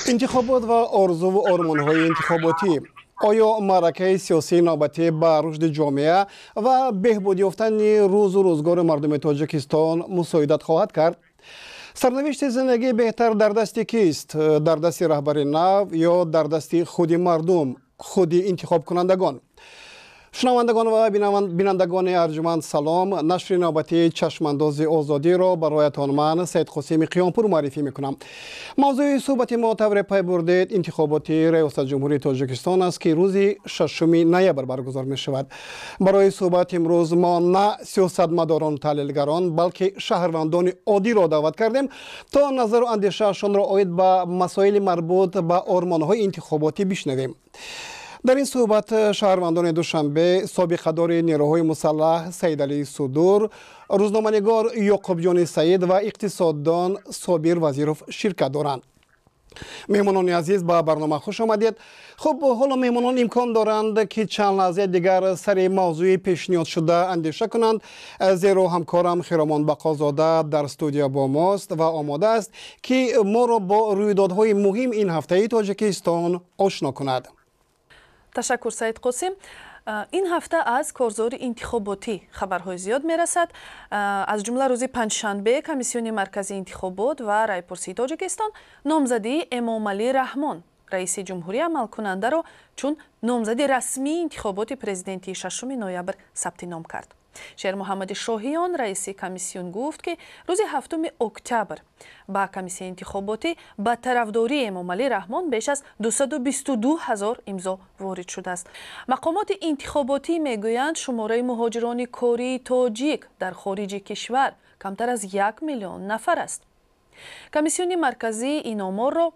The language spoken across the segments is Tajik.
Интихобот ва орзуву ормонҳои интихоботӣ. Оё маъракаи сиёсии навбатӣ ба рушди ҷомеа ва беҳбуд ёфтани рӯзу рӯзгори мардуми Тоҷикистон мусоидат хоҳад кард? Сарнавишти зиндагии беҳтар дар дасти кист? Дар дасти раҳбари нав ё дар дасти худи мардум, худи интихобкунандагон? Шунавандагон ва бинандагони арҷуманд, салом. Нашри навбатии «Чашмандози озодиро» бароятон ман, Саидқосими Қиёмпур, муаррифӣ мекунам. Мавзӯи суҳбати мо, тавре пай бурдед, интихоботи Раёсат ҷумҳурии Тоҷикистон аст, ки рӯзи 6 ноябр баргузор мешавад. Барои суҳбат имрӯз мо на сиёсатмадорону таҳлилгарон, балки шаҳрвандони оддиро даъват кардем, то назару андешаашонро оид ба масоили марбут ба ормонҳои интихоботӣ бишнавем. Дар ин суҳбат шаҳрвандони Душанбе, собиқадори нерӯҳои мусаллаҳ Саидалии Судур, рӯзноманигор Ёқубҷони Саид ва иқтисоддон Собир Вазиров ширкат доранд. Меҳмонони азиз, ба барнома хуш омадед. Хуб, ҳоло меҳмонон имкон доранд, ки чанд лаҳзаи дигар сари мавзӯи пешниҳодшуда андеша кунанд, зеро ҳамкорам Хиромон Бақозода дар студия бо мост ва омода аст, ки моро бо рӯйдодҳои муҳим ин ҳафтаи Тоҷикистон ошно кунад. Ташаккур, Саид Қосим. Ин ҳафта аз корзори интихоботӣ хабарҳои зиёд мерасад. Аз ҷумла, рӯзи панҷшанбе Комиссиони марказии интихобот ва райпурсии Тоҷикистон номзадии Эмомалӣ Раҳмон, раиси ҷумҳурии амалкунандаро, чун номзади расмии интихоботи президентии 6 ноябр сабти ном кард. Шермуҳаммади Шоҳиён, раиси комиссион, гуфт, ки рӯзи 7 октябр ба комиссияи интихоботӣ ба тарафдории Эмомалӣ Раҳмон беш аз 222 ҳазор имзо ворид шудааст. Мақомоти интихоботӣ мегӯянд, шумораи муҳоҷирони кории тоҷик дар хориҷи кишвар камтар аз 1 миллион нафар аст. Комиссиони марказӣ ин оморро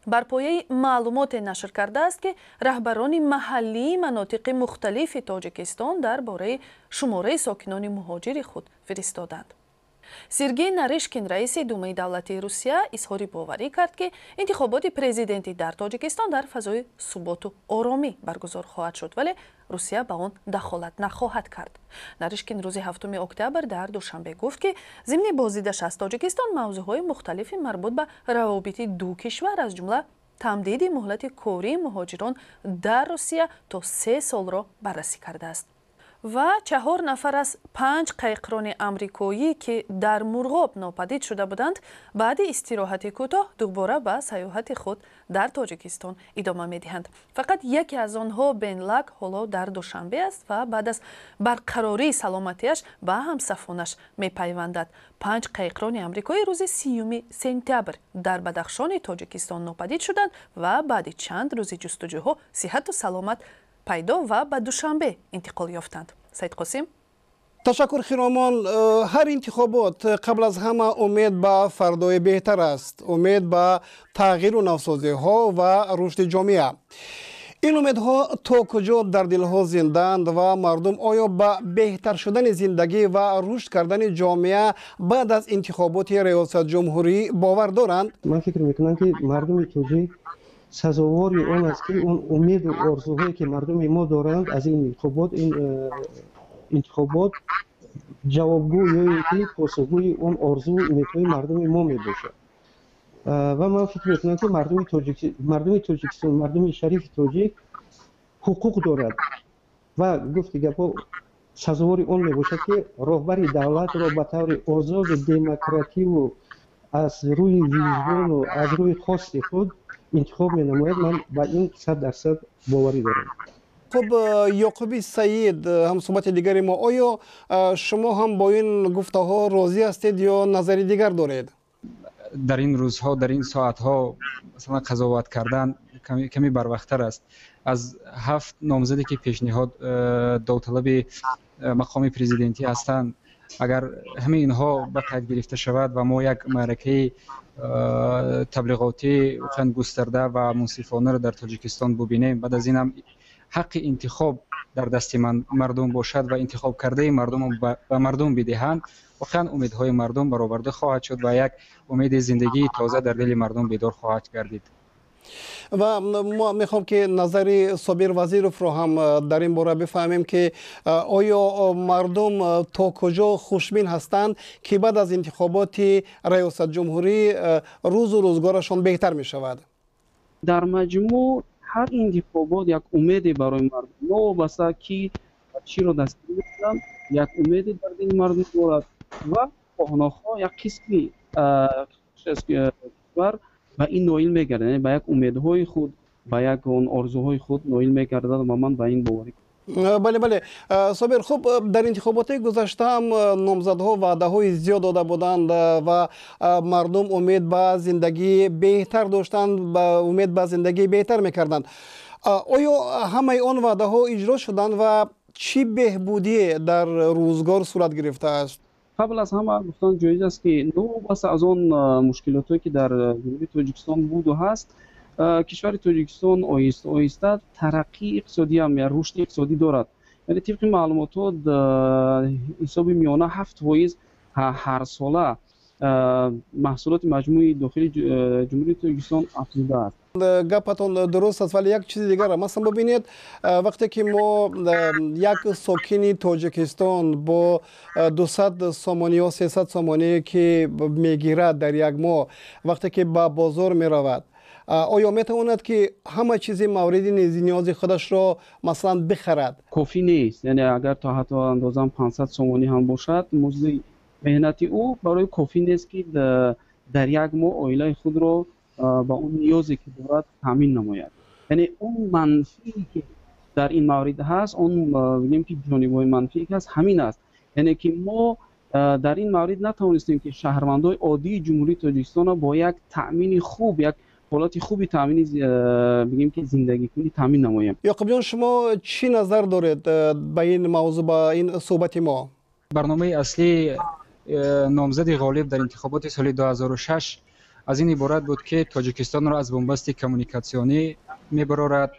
бар пояи маълумоте нашр кардааст, ки раҳбарони маҳаллии манотиқи мухталифи Тоҷикистон дар бораи шумораи сокинони муҳоҷири худ фиристоданд. Сергей Нарышкин, раиси Думаи давлатии Русия, изҳори боварӣ кард, ки интихоботи президентӣ дар Тоҷикистон дар фазои суботу оромӣ баргузор хоҳад шуд, вале Русия ба он дахолат нахоҳад кард. Нарышкин рӯзи 7 октябр дар Душанбе гуфт, ки зимни боздидаш аз Тоҷикистон мавзӯъҳои мухталифи марбут ба равобити ду кишвар, аз ҷумла тамдиди муҳлати кории муҳоҷирон дар Русия то 3 солро баррасӣ кардааст. Ва чаҳор нафар аз панҷ қайиқрони амрикоӣ, ки дар Мурғоб нопадид шуда буданд, баъди истироҳати кӯтоҳ дубора ба сайёҳати худ дар Тоҷикистон идома медиҳанд. Фақат яке аз онҳо, Бен Лак, ҳоло дар Душанбе аст ва баъд аз барқарории саломатиаш ба ҳамсафонаш мепайвандад. Панҷ қайиқрони амрикоӣ рӯзи 30 сентябр дар Бадахшони Тоҷикистон нопадид шуданд ва баъди чанд рӯзи ҷустуҷӯҳо сиҳату саломат пайдо ва ба Душанбе интиқол ёфтанд. Саид Қосим. Ташаккур, Хиромон. Ҳар интихобот қабл аз ҳама умед ба фардои беҳтар аст, умед ба тағйиру навсозиҳо ва рушди ҷомеа. Ин умедҳо то куҷо дар дилҳо зиндаанд ва мардум оё ба беҳтар шудани зиндагӣ ва рушд кардани ҷомеа баъд аз интихоботи раёсатҷумҳурӣ бовар доранд? Ман фикр мекунам, ки мардуми тоҷик сазовори он аст, ки он умеду орзуҳое, ки мардуми мо доранд, аз ин интихобот, ин интихобот ҷавобгӯ ё ин ки посухгӯи он орзуву умедҳои мардуми мо мебошад. Ва ман фикр мекунам, ки мардуми Тоҷикистон, мардуми шарифи тоҷик ҳуқуқ дорад ва, гуфти гапҳо, сазовори он мебошад, ки роҳбари давлатро ба таври озоду демокративу аз рӯи виҷдону аз рӯи хости худ интихоб менамояд. Ман ба ин 100% боварӣ дорам. Хуб, Ёқуби Саид, ҳамсуҳбати дигари мо, оё шумо ҳам бо ин гуфтаҳо розӣ ҳастед ё назари дигар доред? Дар ин рӯзҳо, дар ин соатҳо, масалан, қазоват кардан каме барвақттар аст. Аз ҳафт номзаде, ки пешниҳод довталаби мақоми президентӣ ҳастанд, агар ҳамаи инҳо ба қайд гирифта шавад ва мо як маъракаи таблиғотӣ воқеан густарда ва мунсифонаро дар Тоҷикистон бубинем, баъд аз инам ҳаққи интихоб дар дасти мардум бошад ва интихобкардаи мардум ба мардум бидиҳанд, воқеан умедҳои мардум бароварда хоҳад шуд ва як умеди зиндагии тоза дар дили мардум бедор хоҳад гардид. Ва мо мехоҳам, ки назари Собир Вазировро ҳам дар ин бора бифаҳмем, ки оё мардум то куҷо хушбин ҳастанд, ки баъд аз интихоботи раёсатҷумҳурӣ рӯзу рӯзгорашон беҳтар мешавад. Дар маҷмӯъ ҳар интихобот як умеде барои мардум, новобаста ки чиро дастгирӣ мекунанд, як умеде дар дили мардум дорад ва хоҳ-нохоҳ як қисми кишвар ба ин ноил мегардад, яъне ба як умедҳои худ, ба як он орзуҳои худ ноил мегардад ва ман ба ин боварӣ. Бале, бале, Собир, хуб, дар интихоботи гузашта ҳам номзадҳо ваъдаҳои зиёд дода буданд ва мардум умед ба зиндагии беҳтар доштанд, умед ба зиндагии беҳтар мекарданд. Оё ҳамаи он ваъдаҳо иҷро шуданд ва чӣ беҳбудие дар рӯзгор сурат гирифтааст? Қабл аз ҳама гуфтан ҷоиз аст, ки новобаста аз он мушкилотҳое, ки дар Ҷумҳурии Тоҷикистон буду ҳаст, кишвари Тоҷикистон оҳиста оҳиста тараққии иқтисодиам, я рушди иқтисодӣ дорад. Яъне тибқи маълумотҳо, ҳисоби миёна 7% ҳарсола маҳсулоти маҷмӯи дохили Ҷумҳурии Тоҷикистон афзудааст. Гапатон дуруст аст, вале як чизи дигар, масалан, бубинед, вақте ки мо як сокини Тоҷикистон бо 200 сомонӣ ё 300 сомонӣ, ки мегирад дар як моҳ, вақте ки ба бозор меравад, оё метавонад, ки ҳама чизи мавриди ниёзи худашро, масалан, бихарад? Кофӣ нест. Яъне агар то ҳатто андозаам 500 сомонӣ ҳам бошад, музди меҳнати ӯ барои кофӣ нест, ки дар як моҳ оилаи худро ба он ниёзе, ки дорад, таъмин намояд. Яъне он манфие, ки дар ин маврид ҳаст, он бигем, ки ҷонибҳои манфие, ки ҳаст, ҳамин аст, яъне ки мо дар ин маврид натавонистем, ки шаҳрвандои оддии Ҷумҳурии Тоҷикистонро бо як таъмини хуб, як ҳолати хуби таъмини, бигем, ки зиндагикунӣ таъмин намоем. Ёқубҷон, шумо чӣ назар доред ба ин мавзӯъ, ба ин суҳбати мо? Барномаи аслии номзади ғолиб дар интихоботи соли 2006 аз ин иборат буд, ки Тоҷикистонро аз бунбасти коммуникатсионӣ мебарорад,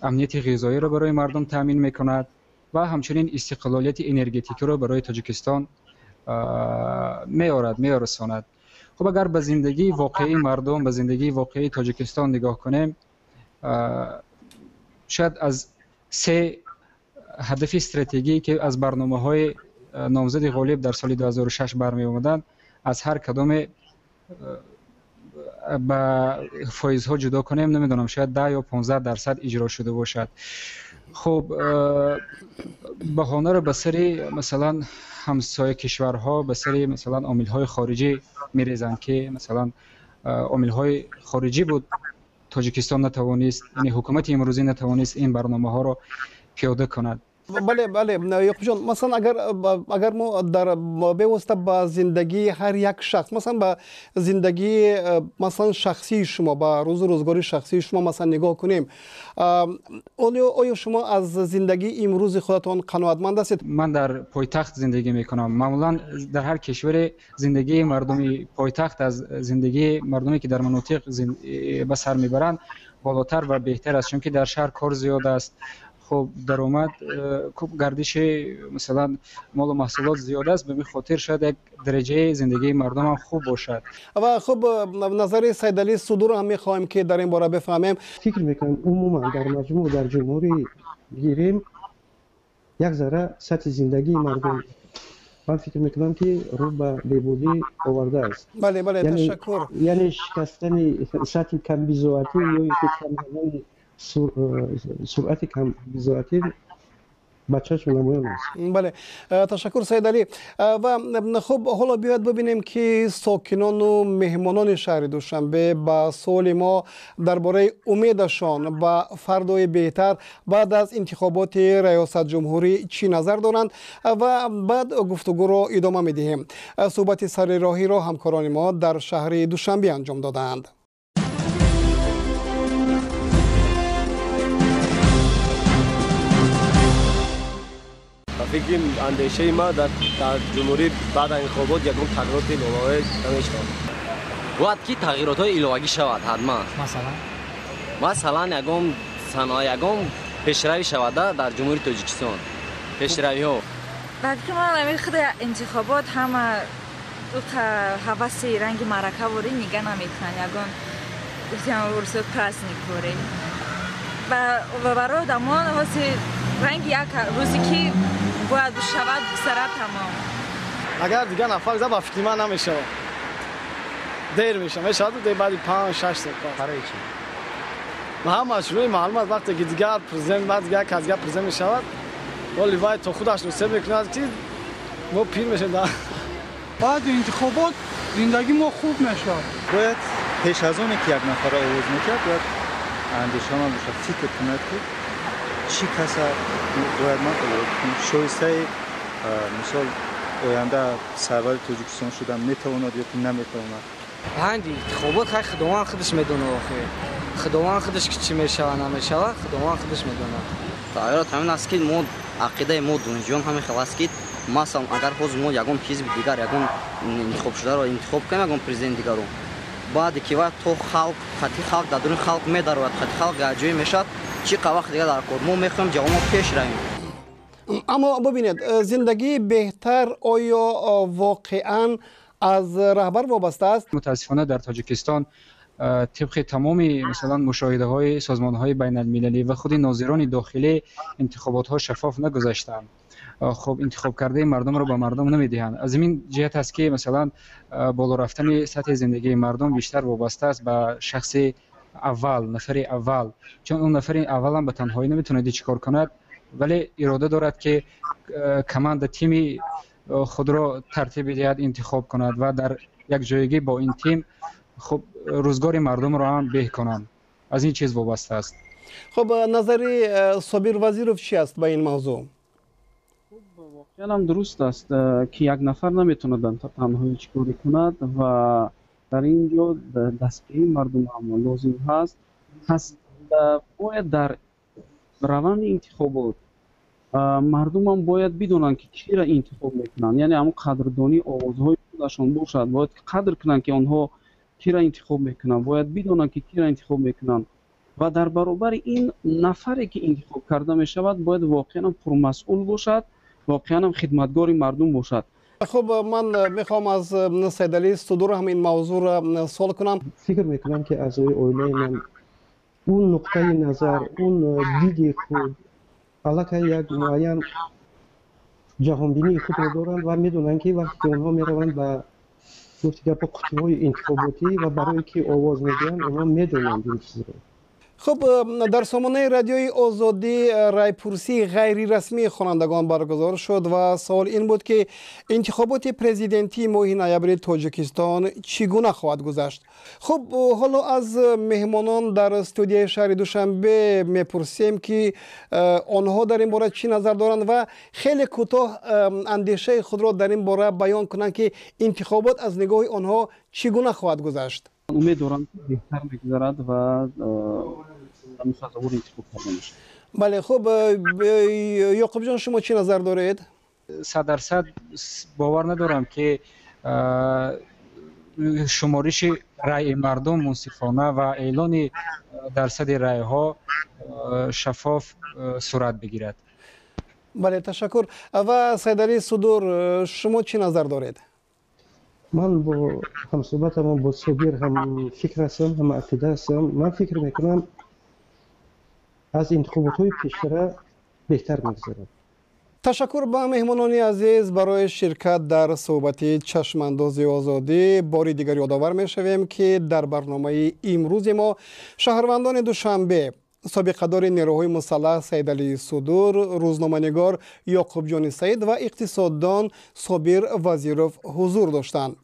амнияти ғизоиро барои мардум таъмин мекунад ва ҳамчунин истиқлолияти энергетикиро барои Тоҷикистон меорад, мерасонад. Хуб, агар ба зиндагии воқеии мардум, ба зиндагии воқеии Тоҷикистон нигоҳ кунем, шояд аз се ҳадафи стратегие, ки аз барномаҳои номзади ғолиб дар соли 2006 бармеомаданд, аз ҳар кадоме ба фоизҳо ҷудо кунем, намедонам, шояд 10 ё 15% иҷро шуда бошад. Хуб, баҳонаро ба сари, масалан, ҳамсоя кишварҳо, ба сари, масалан, омилҳои хориҷӣ мерезанд, ки, масалан, омилҳои хориҷӣ буд, Тоҷикистон натавонист, яъне ҳукумати имрӯзӣ натавонист ин барномаҳоро пиёда кунад. Бале, бале, Ёқубҷон, масалан, агар мо дар бевосита ба зиндагии ҳар як шахс, масалан, ба зиндагии, масалан, шахсии шумо, ба рӯзу рӯзгори шахсии шумо, масалан, нигоҳ кунем, оё шумо аз зиндагии имрӯзи худатон қаноатманд ҳастед? Ман дар пойтахт зиндагӣ мекунам. Маъмулан дар ҳар кишваре зиндагии мардуми пойтахт аз зиндагии мардуме, ки дар манотиқ ба сар мебаранд, болотар ва беҳтар аст, чунки дар шаҳр кор зиёд аст. Хуб, даромад, гардиши, масалан, молу маҳсулот зиёд аст. Ба ин хотир шояд як дараҷаи зиндагии мардум ҳам хуб бошад. Ва хуб, назари Сайдалӣ Судурро ҳам мехоҳем, ки дар ин бора бифаҳмем. Фикр мекунам, умуман дар маҷмӯъ дар ҷумҳурӣ гирем, як зарра сатҳи зиндагии мардум, ман фикр мекунам, ки рӯ ба беҳбудӣ овардааст. Бале, бале, ташаккур. Яъне шикастани сатҳи камбизоатӣ ё ин ки кам кардани суръати камбизоатӣ ба чашм намоён аст. Бале, ташаккур, Саидалӣ. Ва хуб, ҳоло биёед бибинем, ки сокинону меҳмонони шаҳри Душанбе ба суоли мо дар бораи умедашон ба фардои беҳтар баъд аз интихоботи раёсатҷумҳурӣ чӣ назар доранд ва баъд гуфтугӯро идома медиҳем. Суҳбати сари роҳиро ҳамкорони мо дар шаҳри Душанбе анҷом додаанд. Ба фикри андешаи ман, дар ҷумҳурӣ баъд аз интихобот ягон тағйироти иловавӣ намешавад. Бояд, ки тағйиротҳои иловагӣ шавад ҳатман. Масалан? Масалан, ягон саноа, ягон пешравӣ шавад дар Ҷумҳурии Тоҷикистон, пешравиҳо. Ба фикри ман, ҳамин худи интихобот ҳама ҳаваси ранги маърака ворӣ нига намекунанд, ягон урсо праздник ворӣ барои одамон ҳоси ранги як рӯзе, ки бояд шавад, сара тамом. Агар дигар нафар зад, ба фикри ман, намешавад, дер мешавад, мешавад баъди 5-6 сол. Барои чӣ? Ҳамаш рӯи маълум аст, вақте ки дигар президент, баъд дигар кас дигар президент мешавад, вале вай то худаш нусеб мекунад, ки мо пир мешавем. Баъди интихобот зиндагии мо хуб мешавад. Бояд пеш аз оне ки як нафарро овоз медиҳад, бояд андешаманд бошад, фикр кунад, ки чӣ каса бояд ман овоз кунам, шоистаи, мисол, оянда сарвари Тоҷикистон шудан метавонад ё ки наметавонад. Баъди интихобот хай Худованд худаш медонад, охи Худованд худаш ки чӣ мешавад, намешавад, Худованд худаш медонад. Тағйирот ҳамин аст, ки мо, ақидаи мо донишҷӯён ҳамин хел аст, ки масалан, агар ҳозир мо ягон ҳизби дигар, ягон интихобшударо интихоб кунем, ягон президент дигарро, баъде ки вай то халқ, хати халқ, дар дуруни халқ медарояд, хати халқ якҷоя мешавад, чӣ қа вақт дигар дар кор? Мо мехоҳем ҷавонмо пеш равем. Аммо бубинед, зиндагии беҳтар оё воқеан аз раҳбар вобаста аст? Мутаассифона, дар Тоҷикистон тибқи тамоми, масалан, мушоҳидаҳои созмонҳои байналмилалӣ ва худи нозирони дохилӣ, интихоботҳо шаффоф нагузаштаанд. Хуб, интихобкардаи мардумро ба мардум намедиҳанд. Аз ҳамин ҷиҳат аст, ки масалан, боло рафтани сатҳи зиндагии мардум бештар вобаста аст ба шахси аввал, нафари аввал, чун он нафари аввалам ба танҳоӣ наметавонад чӣ кор кунад, вале ирода дорад, ки команда, тими худро тартиб бидиҳад, интихоб кунад ва дар якҷоягӣ бо ин тим, хуб, рӯзгори мардумро ҳам беҳ кунанд. Аз ин чиз вобаста аст. Хуб, назари Собир Вазиров чи аст ба ин мавзӯъ? Воқеан ҳам дуруст аст, ки як нафар наметавонад танҳоӣ чӣ коре кунад ва дар ин ҷо дастгирии мардум ҳам лозим ҳаст. Пас бояд дар раванди интихобот мардумам бояд бидонанд, ки киро интихоб мекунанд, яъне ҳамон қадрдонии овозҳои худашон бошад. Бояд қадр кунанд, ки онҳо киро интихоб мекунанд, бояд бидонанд, ки киро интихоб мекунанд. Ва дар баробари ин, нафаре ки интихоб карда мешавад, бояд воқеан пурмасъул бошад, воқеан ҳам хидматгори мардум бошад. Хуб, ман мехоҳам аз Сайдалӣ Судур ҳам ин мавзӯъро суол кунам. Фикр мекунам, ки аъзои оилаи ман он нуқтаи назар, он диди худ, аллакай як муайян ҷаҳонбинии худро доранд ва медонанд, ки вақте ки онҳо мераванд ба, гуфти гапо, қутиҳои интихоботӣ ва барои ки овоз медиҳанд, онҳо медонанд ин чизро. Хуб, дар сомонаи Радиои Озодӣ райпурсии ғайрирасмии хонандагон баргузор шуд ва савол ин буд, ки интихоботи президентии моҳи ноябри Тоҷикистон чӣ гуна хоҳад гузашт. Хуб, ҳоло аз меҳмонон дар студияи шаҳри Душанбе мепурсем, ки онҳо дар ин бора чӣ назар доранд ва хеле кӯтоҳ андешаи худро дар ин бора баён кунанд, ки интихобот аз нигоҳи онҳо чӣ гуна хоҳад гузашт. Умед дорам, ки беҳтар мегузарад ва сазовор интихоб карда мешавад. Бале, хуб, Ёқубҷон, шумо чӣ назар доред? 100% бовар надорам, ки шумориши раъи мардум мунсифона ва эълони дарсади раъйҳо шаффоф сурат бигирад. Бале, ташаккур. Ва Сайдалӣ Судур, шумо чӣ назар доред? Ман бо ҳамсӯҳбатамон, бо Собир, ҳам фикр ҳастам, ҳам ақида ҳастам. Ман фикр мекунам, аз интихоботҳои пештара беҳтар мегузарад. Ташаккур ба меҳмонони азиз барои ширкат дар суҳбати Чашмандози Озодӣ. Бори дигар ёдовар мешавем, ки дар барномаи имрӯзи мо шаҳрвандони Душанбе, собиқадори нерӯҳои мусаллаҳ Саидалӣ Судур, рӯзноманигор Ёқубҷони Саид ва иқтисоддон Собир Вазиров ҳузур доштанд.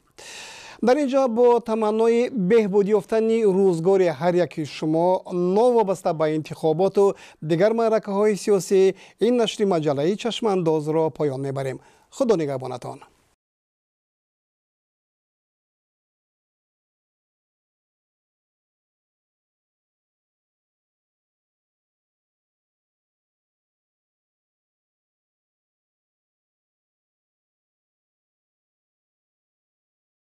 Дар ин ҷо бо таманнои беҳбуд ёфтани рӯзгори ҳар яки шумо, новобаста ба интихоботу дигар маъракаҳои сиёсӣ, ин нашри маҷаллаи Чашмандозро поён мебарем. Худо нигаҳбонатон.